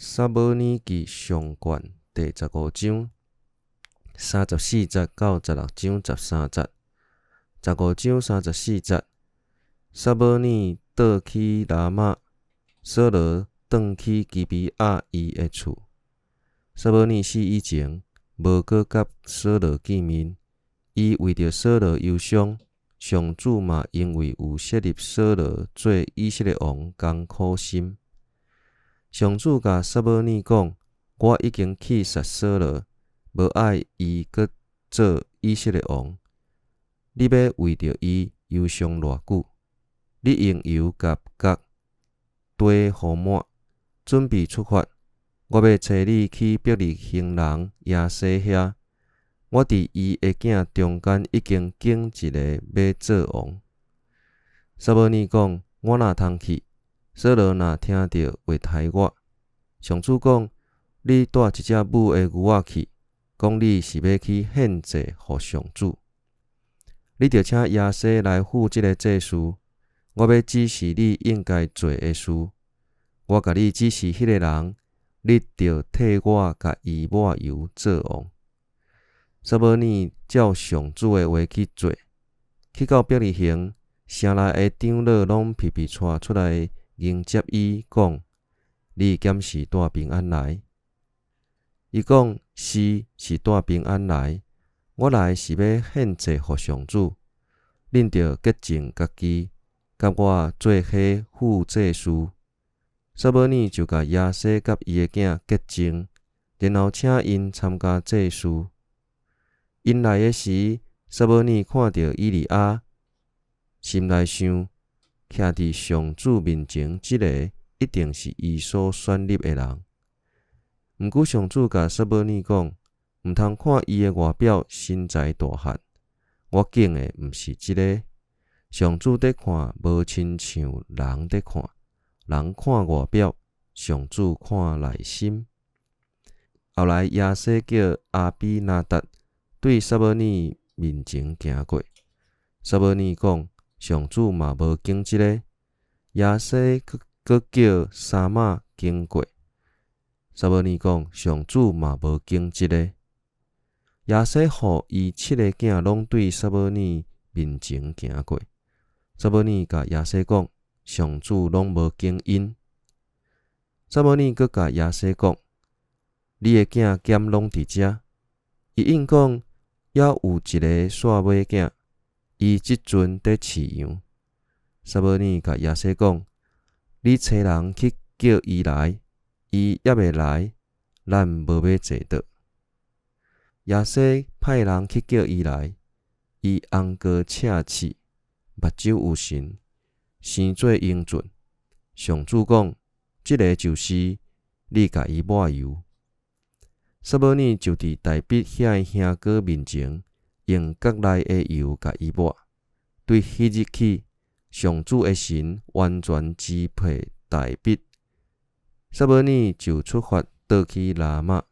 撒母耳記上卷第十五章三十四節到十六章十三節。十五章三十四節，撒母耳倒去拉瑪，掃羅轉去基比亞伊的厝。撒母耳死以前，無閣佮掃羅見面。伊為著掃羅憂傷，上主嘛因為有設立掃羅做以色列王，甘苦心。上主共撒母耳講：我已經棄殺掃羅，無愛伊閣做以色列王。你欲為著伊憂傷偌久？你用油佮角綴予滿，準備出發。我欲差你去伯利恆人耶西遐。我佇伊的囝中間已經揀一个欲做王。撒母耳講：我哪通去？掃羅若聽著會刣我。上主講：你帶一隻母的牛仔去，講你是欲去獻祭予上主。你著請耶西來赴這个祭事。我欲指示你應該做的事。我共你指示彼个人，你著替我共伊抹油做王。撒母耳照上主的話去做，去到伯利恆，城內的長老攏彼彼跙出來迎接伊，講：你敢是帶平安來？伊講：是，是帶平安來。我來是欲獻祭予上主，恁著潔淨家己，佮我做伙赴祭事。撒母耳就共耶西佮伊的囝潔淨，然後請𪜶參加祭事。𪜶來的時，撒母耳看著以利押，心內想：徛佇上主面前，這个一定是伊所選立的人。毋過上主共撒母耳講：毋通看伊的外表身材大漢，我揀的毋是這个。上主佇看，無親像人佇看，人看外表，上主看內心。後來耶西叫亞比拿達對撒母耳面前行過，撒母耳講：上主嘛無揀這个。耶西閣閣叫沙瑪經過，撒母耳講：上主嘛無揀這个。耶西予伊七个囝攏對撒母耳面前行過，撒母耳共耶西講：上主攏無揀𪜶。撒母耳閣共耶西講：你的囝敢攏佇遮？伊應講：猶有一个細尾囝，伊這陣佇飼羊。撒母耳共耶西講：你差人去叫伊來，伊猶未來，咱無欲坐倒。耶西派人去叫伊來，伊紅膏赤刺，目睭有神，生做英俊。上主講：這个就是，你共伊抹油。撒母耳就佇大衛遐的兄哥面前，用角內的油共伊抹。對彼日起，上主的神完全支配大衛。撒母耳就出發倒去拉瑪。